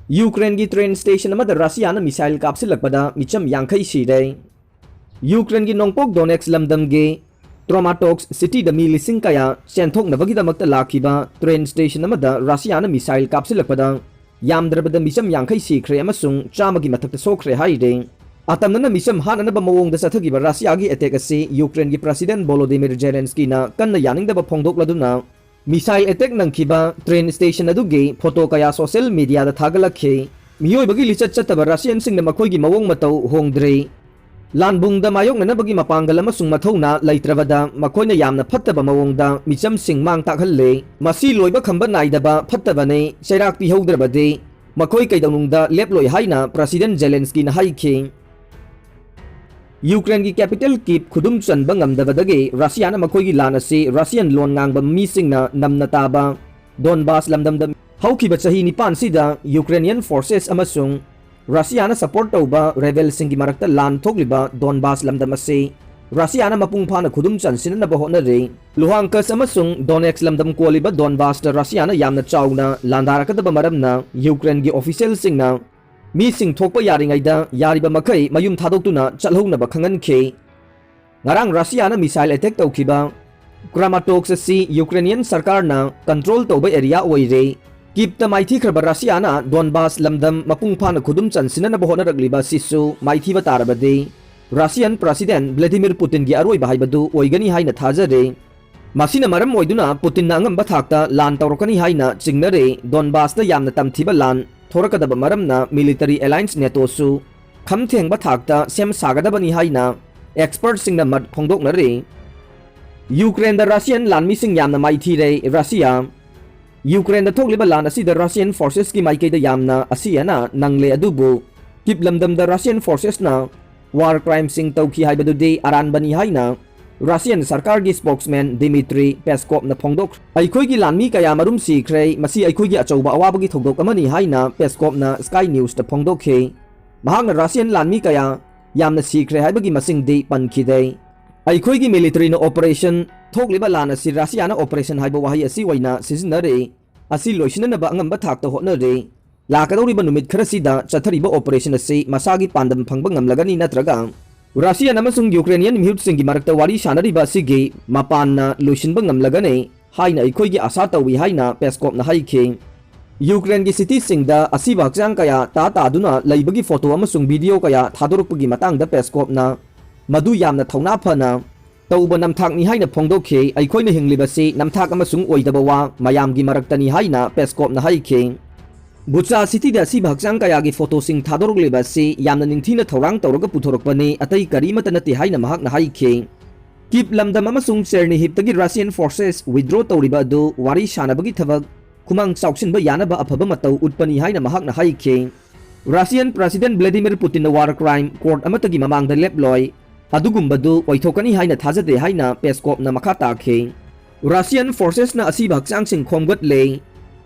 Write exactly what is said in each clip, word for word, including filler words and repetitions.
ꯌꯨꯀ꯭ꯔꯦꯟꯒꯤ train station ꯑꯃꯗ ꯔꯁꯤꯌꯥꯅ missile ꯀꯥꯞꯁꯤꯜꯂꯛꯄꯗ ꯃꯤꯆꯝ ꯌꯥꯡꯈꯩ ꯁꯤꯔꯦ꯫ ꯌꯨꯀ꯭ꯔꯦꯟꯒꯤ ꯅꯣꯡꯄꯣꯛ ꯗꯣꯅꯦꯠꯁ ꯂꯝꯗꯝꯒꯤ ꯇ꯭ꯔꯣꯃꯥꯇꯣꯛꯁ ꯁꯤꯇꯤꯗ ꯃꯤ ꯂꯤꯁꯤꯡ ꯀꯌꯥ ꯆꯦꯟꯊꯣꯛꯅꯕꯒꯤꯗꯃꯛꯇ ꯂꯥꯛꯈꯤꯕ ꯇ꯭ꯔꯦꯟ ꯁ꯭ꯇꯦꯁꯟ ꯑꯃꯗ ꯔꯁꯤꯌꯥꯅ ꯃꯤꯁꯥꯏꯜ ꯀꯥꯞꯁꯤꯜꯂꯛꯄꯗ ꯌꯥꯝꯗ꯭ꯔꯕꯗ ꯃꯤꯆꯝ ꯌꯥꯡꯈꯩ ꯁꯤꯈ꯭ꯔꯦ ꯑꯃꯁꯨꯡ ꯆꯥꯝꯃꯒꯤ ꯃꯊꯛꯇ ꯁꯣꯛꯈ꯭ꯔꯦ ꯍꯥꯏꯔꯦ꯫ ꯑꯇꯝꯅꯅ ꯃꯤꯆꯝ ꯍꯥꯠꯅꯅꯕ ꯃꯑꯣꯡꯗ ꯆꯠꯊꯈꯤꯕ ꯔꯁꯤꯌꯥꯒꯤ ꯑꯦꯇꯦꯛ ꯑꯁꯤ ꯌꯨꯀ꯭ꯔꯦꯟꯒꯤ ꯄ꯭ꯔꯁꯤꯗꯦꯟ ꯚꯣꯂꯣꯗꯤꯃꯤꯔ ꯖꯦꯂꯦꯟꯁꯀꯤꯅ ꯀꯟꯅ ꯌꯥꯅꯤꯡꯗꯕ ꯐꯣꯡꯗꯣꯛꯂꯗꯨꯅ ꯃꯤꯁꯥꯏꯜ ꯑꯦꯇꯦꯛ ꯅꯪꯈꯤꯕ ꯇ꯭ꯔꯦꯟ ꯁ꯭ꯇꯦꯁꯟ ꯑꯗꯨꯒꯤ ꯐꯣꯇꯣ ꯀꯌꯥ ꯁꯣꯁꯤꯌꯦꯜ ꯃꯤꯗꯤꯌꯥꯗ ꯊꯥꯒꯠꯂꯛꯈꯤ꯫ ꯃꯤꯑꯣꯏꯕꯒꯤ ꯂꯤꯆꯠ ꯆꯠꯇꯕ ꯔꯁꯤꯌꯟꯁꯤꯡꯅ ꯃꯈꯣꯏꯒꯤ ꯃꯑꯣꯡ ꯃꯇꯧ ꯍꯣꯡꯗ꯭ꯔꯤ꯫ ꯂꯥꯟꯕꯨꯡꯗ ꯃꯥꯌꯣꯛꯅꯅꯕꯒꯤ ꯃꯄꯥꯡꯒꯜ ꯑꯃꯁꯨꯡ ꯃꯊꯧꯅꯥ ꯂꯩꯇ꯭ꯔꯕꯗ ꯃꯈꯣꯏꯅ ꯌꯥꯝꯅ ꯐꯠꯇꯕ ꯃꯑꯣꯡꯗ ꯃꯤꯆꯝꯁꯤꯡ ꯃꯥꯡ ꯇꯥꯛꯍꯜꯂꯦ꯫ ꯃꯁꯤ ꯂꯣꯏꯕ ꯈꯝꯕ ꯅꯥꯏꯗꯕ ꯐꯠꯇꯕꯅꯤ, ꯆꯩꯔꯥꯛ ꯄꯤꯍꯧꯗ꯭ꯔꯕꯗꯤ ꯃꯈꯣꯏ ꯀꯩꯗꯧꯅꯨꯡꯗ ꯂꯦꯞꯂꯣꯏ ꯍꯥꯏꯅ ꯄ꯭ꯔꯁꯤꯗꯦꯟ ꯖꯦꯂꯦꯟꯁꯀꯤꯅ ꯍꯥꯏꯈꯤ꯫ ꯌꯨꯀ꯭ꯔꯦꯟꯒꯤ ꯀꯦꯄꯤꯇꯦꯜ ꯀꯤꯞ ꯈꯨꯗꯨꯝ ꯆꯟꯕ ꯉꯝꯗꯕꯗꯒꯤ ꯔꯁꯤꯌꯥꯅ ꯃꯈꯣꯏꯒꯤ ꯂꯥꯟ ꯑꯁꯤ ꯔꯁꯤꯌꯟ ꯂꯣꯟ ꯉꯥꯡꯕ ꯃꯤꯁꯤꯡꯅ ꯅꯝꯅ ꯇꯥꯕ ꯗꯣꯟꯕꯥꯁ ꯂꯝꯗꯝꯗ ꯍꯧꯈꯤꯕ ꯆꯍꯤ ꯅꯤꯄꯥꯟꯁꯤꯗ ꯌꯨꯀ꯭ꯔꯦꯅꯤꯌꯟ ꯐꯣꯔꯁꯦꯁ ꯑꯃꯁꯨꯡ ꯔꯁꯤꯌꯥꯅ ꯁꯄꯣꯔꯠ ꯇꯧꯕ ꯔꯦꯕꯦꯜꯁꯤꯡꯒꯤ ꯃꯔꯛꯇ ꯂꯥꯟ ꯊꯣꯛꯂꯤꯕ ꯗꯣꯟꯕꯥꯁ ꯂꯝꯗꯝ ꯑꯁꯤ ꯔꯁꯤꯌꯥꯅ ꯃꯄꯨꯡ ꯐꯥꯅ ꯈꯨꯗꯨꯝ ꯆꯟꯁꯤꯟꯅꯅꯕ ꯍꯣꯠꯅꯔꯤ꯫ ꯂꯨꯍꯥꯟꯀꯁ ꯑꯃꯁꯨꯡ ꯗꯣꯅꯦꯠꯁ ꯂꯝꯗꯝ ꯀꯣꯜꯂꯤꯕ ꯗꯣꯟꯕꯥꯁꯇ ꯔꯁꯤꯌꯥꯅ ꯌꯥꯝꯅ ꯆꯥꯎꯅ ꯂꯥꯟꯗꯥꯔꯛꯀꯗꯕ ꯃꯔꯝꯅ ꯌꯨꯀ꯭ꯔꯦꯟꯒꯤ ꯑꯣꯐꯤꯁꯤꯌꯦꯜꯁꯤꯡꯅ ꯃꯤꯁꯤꯡ ꯊꯣꯛꯄ ꯌꯥꯔꯤꯉꯩꯗ ꯌꯥꯔꯤꯕ ꯃꯈꯩ ꯃꯌꯨꯝ ꯊꯥꯗꯣꯛꯇꯨꯅ ꯆꯠꯍꯧꯅꯕ ꯈꯪꯍꯟꯈꯤ꯫ ꯉꯔꯥꯡ ꯔꯁꯤꯌꯥꯅ ꯃꯤꯁꯥꯏꯜ ꯑꯦꯇꯦꯛ ꯇꯧꯈꯤꯕ ꯀ꯭ꯔꯥꯃꯥꯇꯣꯛꯁ ꯑꯁꯤ ꯌꯨꯀ꯭ꯔꯦꯅꯤꯌꯟ ꯁꯔꯀꯥꯔꯅ ꯀꯟꯇ꯭ꯔꯣꯜ ꯇꯧꯕ ꯑꯦꯔꯤꯌꯥ ꯑꯣꯏꯔꯦ꯫ ꯀꯤꯞꯇ ꯃꯥꯏꯊꯤꯈ꯭ꯔꯕ ꯔꯁꯤꯌꯥꯅ ꯗꯣꯟꯕꯥꯁ ꯂꯝꯗꯝ ꯃꯄꯨꯡ ꯐꯥꯅ ꯈꯨꯗꯨꯝ ꯆꯟꯁꯤꯟꯅꯅꯕ ꯍꯣꯠꯅꯔꯛꯂꯤꯕ ꯑꯁꯤꯁꯨ ꯃꯥꯏꯊꯤꯕ ꯇꯥꯔꯕꯗꯤ ꯔꯁꯤꯌꯟ ꯄ꯭ꯔꯁꯤꯗꯦꯟ ꯚ꯭ꯂꯦꯗꯤꯃꯤꯔ ꯄꯨꯇꯤꯟꯒꯤ ꯑꯔꯣꯏꯕ ꯍꯥꯏꯕꯗꯨ ꯑꯣꯏꯒꯅꯤ ꯍꯥꯏꯅ ꯊꯥꯖꯔꯤ꯫ ꯃꯁꯤꯅ ꯃꯔꯝ ꯑꯣꯏꯗꯨꯅ ꯄꯨꯇꯤꯟꯅ ꯑꯉꯝꯕ ꯊꯥꯛꯇ ꯂꯥꯟ ꯇꯧꯔꯛꯀꯅꯤ ꯍꯥꯏꯅ ꯆꯤꯡꯅꯔꯤ꯫ ꯗꯣꯟꯕꯥꯁꯇ ꯌꯥꯝꯅ ꯇꯝꯊꯤꯕ ꯂꯥꯟ ꯊꯣꯔꯛꯀꯗꯕ ꯃꯔꯝꯅ ꯃꯤꯂꯤꯇꯔꯤ ꯑꯦꯂꯥꯏꯟꯁ ꯅꯦꯇꯣꯁꯨ ꯈꯝ ꯊꯦꯡꯕ ꯊꯥꯛꯇ ꯁꯦꯝ ꯁꯥꯒꯗꯕꯅꯤ ꯍꯥꯏꯅ ꯑꯦꯛꯁꯄꯔꯠꯁꯤꯡꯅ ꯃꯠ ꯐꯣꯡꯗꯣꯛꯅꯔꯤ꯫ ꯌꯨꯀ꯭ꯔꯦꯟꯗ ꯔꯁꯤꯌꯟ ꯂꯥꯟꯃꯤꯁꯤꯡ ꯌꯥꯝꯅ ꯃꯥꯏꯊꯤꯔꯦ꯫ ꯔꯁꯤꯌꯥ ꯌꯨꯀ꯭ꯔꯦꯟꯗ ꯊꯣꯛꯂꯤꯕ ꯂꯥꯟ ꯑꯁꯤꯗ ꯔꯁꯤꯌꯟ ꯐꯣꯔꯁꯦꯁꯀꯤ ꯃꯥꯏꯀꯩꯗ ꯌꯥꯝꯅ ꯑꯁꯤ ꯑꯅꯥ ꯅꯪꯂꯦ, ꯑꯗꯨꯕꯨ ꯀꯤꯞ ꯂꯝꯗꯝꯗ ꯔꯁꯤꯌꯟ ꯐꯣꯔꯁꯦꯁꯅ ꯋꯥꯔ ꯀ꯭ꯔꯥꯏꯝꯁꯤꯡ ꯇꯧꯈꯤ ꯍꯥꯏꯕꯗꯨꯗꯤ ꯑꯔꯥꯟꯕꯅꯤ ꯍꯥꯏꯅ ꯔꯁꯤꯌꯟ ꯁꯔꯀꯥꯔꯒꯤ ꯁ꯭ꯄꯣꯛꯁꯃꯦꯟ ꯗꯤꯃꯤꯇ꯭ꯔꯤ ꯄꯦꯁꯀꯣꯞꯅ ꯐꯣꯡꯗꯣꯛꯈ꯭ꯔꯦ꯫ ꯑꯩꯈꯣꯏꯒꯤ ꯂꯥꯟꯃꯤ ꯀꯌꯥ ꯃꯔꯨꯝ ꯁꯤꯈ꯭ꯔꯦ, ꯃꯁꯤ ꯑꯩꯈꯣꯏꯒꯤ ꯑꯆꯧꯕ ꯑꯋꯥꯕꯒꯤ ꯊꯧꯗꯣꯛ ꯑꯃꯅꯤ ꯍꯥꯏꯅ ꯄꯦꯁꯀꯣꯞꯅ ꯁ꯭ꯀꯥꯏ ꯅ꯭ꯌꯨꯁꯇ ꯐꯣꯡꯗꯣꯛꯈꯤ꯫ ꯃꯍꯥꯛꯅ ꯔꯁꯤꯌꯟ ꯂꯥꯟꯃꯤ ꯀꯌꯥ ꯌꯥꯝꯅ ꯁꯤꯈ꯭ꯔꯦ ꯍꯥꯏꯕꯒꯤ ꯃꯁꯤꯡꯗꯤ ꯄꯟꯈꯤꯗꯦ꯫ ꯑꯩꯈꯣꯏꯒꯤ ꯃꯤꯂꯤꯇꯔꯤꯅ ꯑꯣꯄꯔꯦꯁꯟ, ꯊꯣꯛꯂꯤꯕ ꯂꯥꯟ ꯑꯁꯤ ꯔꯁꯤꯌꯥꯅ ꯑꯣꯄꯔꯦꯁꯟ ꯍꯥꯏꯕ ꯋꯥꯍꯩ ꯑꯁꯤ ꯑꯣꯏꯅ ꯁꯤꯖꯤꯟꯅꯔꯤ, ꯑꯁꯤ ꯂꯣꯏꯁꯤꯟꯅꯅꯕ ꯑꯉꯝꯕ ꯊꯥꯛꯇ ꯍꯣꯠꯅꯔꯤ꯫ ꯂꯥꯛꯀꯗꯧꯔꯤꯕ ꯅꯨꯃꯤꯠ ꯈꯔꯁꯤꯗ ꯆꯠꯊꯔꯤꯕ operation ꯑꯁꯤ ꯃꯁꯥꯒꯤ ꯄꯥꯟꯗꯝ ꯐꯪꯕ ꯉꯝꯂꯒꯅꯤ, ꯅꯠꯇ꯭ꯔꯒ Russian ꯑꯃꯁꯨꯡ Ukrainian ꯃꯤꯍꯨꯠꯁꯤꯡꯒꯤ ꯃꯔꯛꯇ ꯋꯥꯔꯤ ꯁꯥꯅꯔꯤꯕ ꯑꯁꯤꯒꯤ ꯃꯄꯥꯟꯅ ꯂꯣꯏꯁꯤꯟꯕ ꯉꯝꯂꯒꯅꯤ ꯍꯥꯏꯅ ꯑꯩꯈꯣꯏꯒꯤ ꯑꯥꯁꯥ ꯇꯧꯏ ꯍꯥꯏꯅ ꯄꯦꯁꯀꯣꯞꯅ ꯍꯥꯏꯈꯤ꯫ ꯌꯨꯀ꯭ꯔꯦꯟꯒꯤ cityꯁꯤꯡꯗ ꯑꯁꯤꯕ ꯍꯛꯆꯥꯡ ꯀꯌꯥ ꯇꯥ ꯇꯥꯗꯨꯅ ꯂꯩꯕꯒꯤ photo ꯑꯃꯁꯨꯡ video ꯀꯌꯥ ꯊꯥꯗꯣꯔꯛꯄꯒꯤ ꯃꯇꯥꯡꯗ ꯄꯦꯁꯀꯣꯞꯅ ꯃꯗꯨ ꯌꯥꯝꯅ ꯊꯧꯅꯥ ꯐꯅ ꯇꯧꯕ ꯅꯝꯊꯥꯛꯅꯤ ꯍꯥꯏꯅ ꯐꯣꯡꯗꯣꯛꯈꯤ꯫ ꯑꯩꯈꯣꯏꯅ ꯍꯤꯡꯂꯤꯕꯁꯤ ꯅꯝꯊꯥꯛ ꯑꯃꯁꯨꯡ ꯑꯣꯏꯗꯕ ꯋꯥ ꯃꯌꯥꯝꯒꯤ ꯃꯔꯛꯇꯅꯤ ꯍꯥꯏꯅ ꯄꯦꯁꯀꯣꯞꯅ ꯍꯥꯏꯈꯤ꯫ ꯕꯨꯆꯥ cityꯗ ꯑꯁꯤꯕ ꯍꯛꯆꯥꯡ ꯀꯌꯥꯒꯤ photoꯁꯤꯡ ꯊꯥꯗꯣꯔꯛꯂꯤꯕ ꯑꯁꯤ ꯌꯥꯝꯅ ꯅꯤꯡꯊꯤꯅ ꯊꯧꯔꯥꯡ ꯇꯧꯔꯒ ꯄꯨꯊꯣꯔꯛꯄꯅꯤ, ꯑꯇꯩ ꯀꯔꯤꯃꯠꯇ ꯅꯠꯇꯦ ꯍꯥꯏꯅ ꯃꯍꯥꯛꯅ ꯍꯥꯏꯈꯤ꯫ ꯀꯤꯞ ꯂꯝꯗꯝ ꯑꯃꯁꯨꯡ ꯆꯦꯔꯅꯤꯍꯤꯞꯇꯒꯤ Russian forces withdraw ꯇꯧꯔꯤꯕ ꯑꯗꯨ ꯋꯥꯔꯤ ꯁꯥꯅꯕꯒꯤ ꯊꯕꯛ ꯈꯨꯃꯥꯡ ꯆꯥꯎꯁꯤꯟꯕ ꯌꯥꯅꯕ ꯑꯐꯕ ꯃꯇꯧ ꯎꯠꯄꯅꯤ ꯍꯥꯏꯅ ꯃꯍꯥꯛꯅ ꯍꯥꯏꯈꯤ꯫ Russian President Vladimir Putinꯅ war crime court ꯑꯃꯠꯇꯒꯤ ꯃꯃꯥꯡꯗ ꯂꯦꯞꯂꯣꯏ꯫ ꯑꯗꯨꯒꯨꯝꯕꯗꯨ ꯑꯣꯏꯊꯣꯛꯀꯅꯤ ꯍꯥꯏꯅ ꯊꯥꯖꯗꯦ ꯍꯥꯏꯅ ꯄꯦꯁꯀꯣꯞꯅ ꯃꯈꯥ ꯇꯥꯈꯤ꯫ Russian forcesꯅ ꯑꯁꯤꯕ ꯍꯛꯆꯥꯡꯁꯤꯡ ꯈꯣꯝꯒꯠꯂꯦ꯫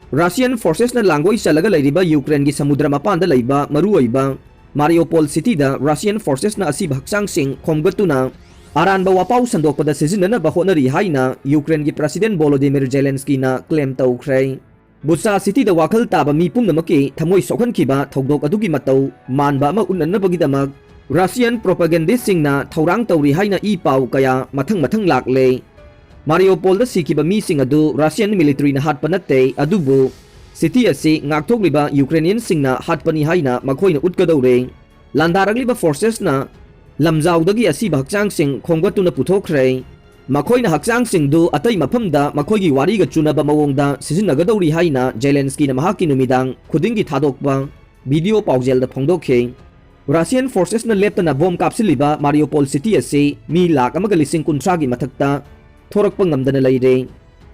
Russian forcesꯅ ꯂꯥꯡꯒꯣꯏ ꯆꯜꯂꯒ ꯂꯩꯔꯤꯕ ꯌꯨꯀ꯭ꯔꯦꯟꯒꯤ ꯁꯃꯨꯗ꯭ꯔ ꯃꯄꯥꯟꯗ ꯂꯩꯕ ꯃꯔꯨꯑꯣꯏꯕ Mariupol cityꯗ Russian forcesꯅ ꯑꯁꯤꯕ ꯍꯛꯆꯥꯡꯁꯤꯡ ꯈꯣꯝꯒꯠꯇꯨꯅ ꯑꯔꯥꯟꯕ ꯋꯥꯄꯥꯎ ꯁꯟꯗꯣꯛꯄꯗ ꯁꯤꯖꯤꯟꯅꯅꯕ ꯍꯣꯠꯅꯔꯤ ꯍꯥꯏꯅ ꯌꯨꯀ꯭ꯔꯦꯟꯒꯤ President Volodymyr Zelenskyꯅ claim ꯇꯧꯈ꯭ꯔꯦ꯫ ꯕꯨꯆꯥ cityꯗ ꯋꯥꯈꯜ ꯇꯥꯕ ꯃꯤ ꯄꯨꯝꯅꯃꯛꯀꯤ ꯊꯃꯣꯏ ꯁꯣꯛꯍꯟꯈꯤꯕ ꯊꯧꯗꯣꯛ ꯑꯗꯨꯒꯤ ꯃꯇꯧ ꯃꯥꯟꯕ ꯑꯃ ꯎꯠꯅꯅꯕꯒꯤꯗꯃꯛ Russian propagandistꯁꯤꯡꯅ ꯊꯧꯔꯥꯡ ꯇꯧꯔꯤ ꯍꯥꯏꯅ ꯏ ꯄꯥꯎ ꯀꯌꯥ ꯃꯊꯪ ꯃꯊꯪ ꯂꯥꯛꯂꯦ꯫ Mariupolꯗ ꯁꯤꯈꯤꯕ ꯃꯤꯁꯤꯡ ꯑꯗꯨ Russian militaryꯅ ꯍꯥꯠꯄ ꯅꯠꯇꯦ, ꯑꯗꯨꯕꯨ city ꯑꯁꯤ ꯉꯥꯛꯊꯣꯛꯂꯤꯕ Ukrainianꯁꯤꯡꯅ ꯍꯥꯠꯄꯅꯤ ꯍꯥꯏꯅ ꯃꯈꯣꯏꯅ ꯎꯠꯀꯗꯧꯔꯦ꯫ ꯂꯥꯟꯗꯥꯔꯛꯂꯤꯕ forcesꯅ ꯂꯝꯖꯥꯎꯗꯒꯤ ꯑꯁꯤꯕ ꯍꯛꯆꯥꯡꯁꯤꯡ ꯈꯣꯝꯒꯠꯇꯨꯅ ꯄꯨꯊꯣꯛꯈ꯭ꯔꯦ꯫ ꯃꯈꯣꯏꯅ ꯍꯛꯆꯥꯡꯁꯤꯡꯗꯨ ꯑꯇꯩ ꯃꯐꯝꯗ ꯃꯈꯣꯏꯒꯤ ꯋꯥꯔꯤꯒ ꯆꯨꯅꯕ ꯃꯑꯣꯡꯗ ꯁꯤꯖꯤꯟꯅꯒꯗꯧꯔꯤ ꯍꯥꯏꯅ Zelenskyꯅ ꯃꯍꯥꯛꯀꯤ ꯅꯨꯃꯤꯗꯥꯡ ꯈꯨꯗꯤꯡꯒꯤ ꯊꯥꯗꯣꯛꯄ video ꯄꯥꯎꯖꯦꯜꯗ ꯐꯣꯡꯗꯣꯛꯈꯤ꯫ Russian forcesꯅ ꯂꯦꯞꯇꯅ bomb ꯀꯥꯞꯁꯤꯜꯂꯤꯕ Mariupol city ꯑꯁꯤ ꯃꯤ ꯂꯥꯈ ꯑꯃꯒ ꯂꯤꯁꯤꯡ ꯀꯨꯟꯊ꯭ꯔꯥꯒꯤ ꯃꯊꯛꯇ ꯊꯣꯔꯛꯄ ꯉꯝꯗꯅ ꯂꯩꯔꯦ꯫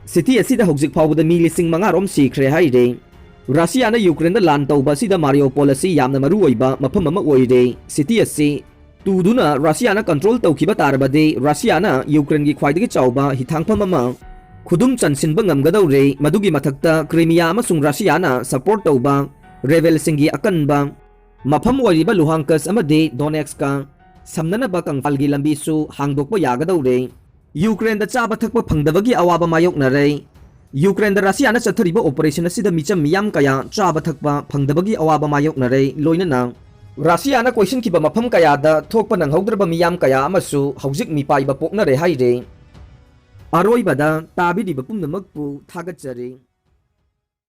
City ꯑꯁꯤꯗ ꯍꯧꯖꯤꯛ ꯐꯥꯎꯕꯗ ꯃꯤ ꯂꯤꯁꯤꯡ ꯃꯉꯥ ꯔꯣꯝ ꯁꯤꯈ꯭ꯔꯦ ꯍꯥꯏꯔꯦ꯫ Russiaꯅ Ukraineꯗ ꯂꯥꯟ ꯇꯧꯕ ꯑꯁꯤꯗ Mariupol ꯑꯁꯤ ꯌꯥꯝꯅ ꯃꯔꯨꯑꯣꯏꯕ ꯃꯐꯝ ꯑꯃ ꯑꯣꯏꯔꯦ꯫ City ꯑꯁꯤ ꯇꯨꯗꯨꯅ Russiaꯅ control ꯇꯧꯈꯤꯕ ꯇꯥꯔꯕꯗꯤ Russiaꯅ Ukraineꯒꯤ ꯈ꯭ꯋꯥꯏꯗꯒꯤ ꯆꯥꯎꯕ ꯍꯤꯊꯥꯡꯐꯝ ꯑꯃ ꯈꯨꯗꯨꯝ ꯆꯟꯁꯤꯟꯕ ꯉꯝꯒꯗꯧꯔꯦ꯫ ꯃꯗꯨꯒꯤ ꯃꯊꯛꯇ Crimea ꯑꯃꯁꯨꯡ Russiaꯅ support ꯇꯧꯕ rebelꯁꯤꯡꯒꯤ ꯑꯀꯟꯕ ꯃꯐꯝ ꯑꯣꯏꯔꯤꯕ Luhansk ꯑꯃꯗꯤ Donetskꯀ ꯁꯝꯅꯅꯕ ꯀꯪꯐꯥꯜꯒꯤ ꯂꯝꯕꯤꯁꯨ ꯍꯥꯡꯗꯣꯛꯄ ꯌꯥꯒꯗꯧꯔꯦ꯫ Ukraineꯗ ꯆꯥꯕ ꯊꯛꯄ ꯐꯪꯗꯕꯒꯤ ꯑꯋꯥꯕ ꯃꯥꯌꯣꯛꯅꯔꯦ꯫ ꯌꯨꯀ꯭ꯔꯦꯟꯗ ꯔꯁꯤꯌꯥꯅ ꯆꯠꯊꯔꯤꯕ operation ꯑꯁꯤꯗ ꯃꯤꯆꯝ ꯃꯤꯌꯥꯝ ꯀꯌꯥ ꯆꯥꯕ ꯊꯛꯄ ꯐꯪꯗꯕꯒꯤ ꯑꯋꯥꯕ ꯃꯥꯌꯣꯛꯅꯔꯦ, ꯂꯣꯏꯅꯅ ꯔꯁꯤꯌꯥꯅ ꯀꯣꯏꯁꯤꯟꯈꯤꯕ ꯃꯐꯝ ꯀꯌꯥꯗ ꯊꯣꯛꯄ ꯅꯪꯍꯧꯗ꯭ꯔꯕ ꯃꯤꯌꯥꯝ ꯀꯌꯥ ꯑꯃꯁꯨ ꯍꯧꯖꯤꯛ ꯃꯤꯄꯥꯏꯕ ꯄꯣꯛꯅꯔꯦ ꯍꯥꯏꯔꯦ꯫ ꯑꯔꯣꯏꯕꯗ ꯇꯥꯕꯤꯔꯤꯕ ꯄꯨꯝꯅꯃꯛꯄꯨ ꯊꯥꯒꯠꯆꯔꯤ꯫